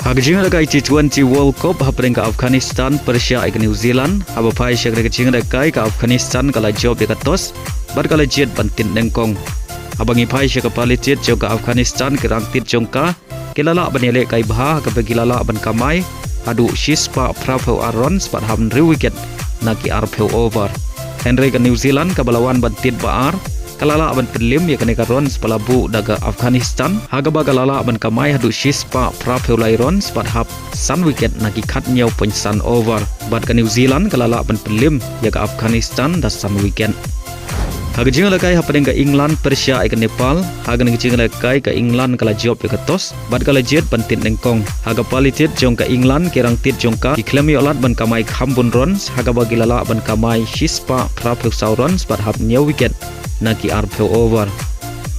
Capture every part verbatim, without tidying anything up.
Ha ka jingïalehkai T twenty World Cup hapdeng ka Afghanistan pyrshah ïa ka New Zealand, haba phai sha ka jingïalehkai ka Afghanistan ka la jop ïa ka toss bad ka la jied ban tied nyngkong. Haba ngi phai sha ka pali tied jong ka Afghanistan, ki rangtied jong ka ki la lah ban ïalehkai bha, ha kaba ki la lah ban kamai haduh shispah phraphew ar runs bad hap hynriew wicket na ki arphew over. Hynrei ka New Zealand kaba la wan ban tied ba ar ka la lah ban pynliem ïa kane ka runs ba la buh da ka Afghanistan, ha kaba ka la lah ban kamai haduh shispah phraphew lai runs bad hap san wicket na ki khathynñiew point san over. Bad ka New Zealand ka la lah ban pynliem ïa ka Afghanistan da san wicket. Ha ka jingïalehkai hapdeng ka England pyrshah ïa ka Nepal, ha kane ka jingïalehkai ka England ka la jop ïa ka toss bad ka la jied ban tied nyngkong. Ha ka pali tied jong ka England, ki rangtied jong ka ki khlem ïoh lad ban kamai kham bun runs, ha kaba ki la lah ban kamai shispah phraphew saw runs bad hap hynñiew wicket na ki arphew over.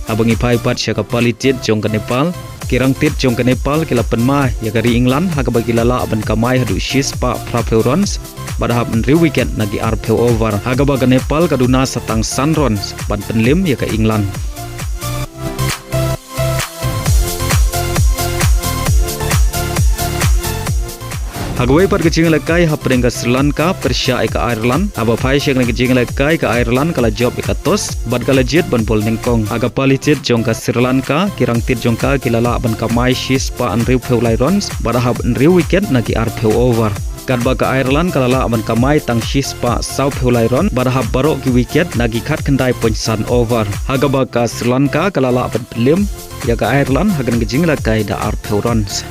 Haba ngi phai pat sha ka pali tied jong ka Nepal, ki rangtied jong ka Nepal ki la pynmai ïa ka ri England, ha kaba ki la lah ban kamai haduh shispah phraphew runs bad hap hynriew wicket na ki arphew over, ha kaba ka Nepal ka duna sa tang san runs ban pynliem ïa ka England. Ha kawei pat ka jingïalehkai hapdeng ka Sri Lanka pyrshah ïa ka Ireland, haba phai sha kane ka jingïalehkai ka Ireland ka la jop ïa ka toss bad ka la jied ban bol nyngkong. Ha ka pali tied jong ka Sri Lanka, ki rangtied jong ka ki la lah ban kamai shispah hynriewphew lai runs bad hap hynriew wicket na ki arphew over. Katba ka Ireland ka la lah ban kamai tang shispah sawphew lai runs bad hap baroh ki wicket na ki khatkhyndai point san over, ha kaba ka Sri Lanka ka la lah ban pynliem ïa ka Ireland ha kane ka jingïalehkai da arphew runs.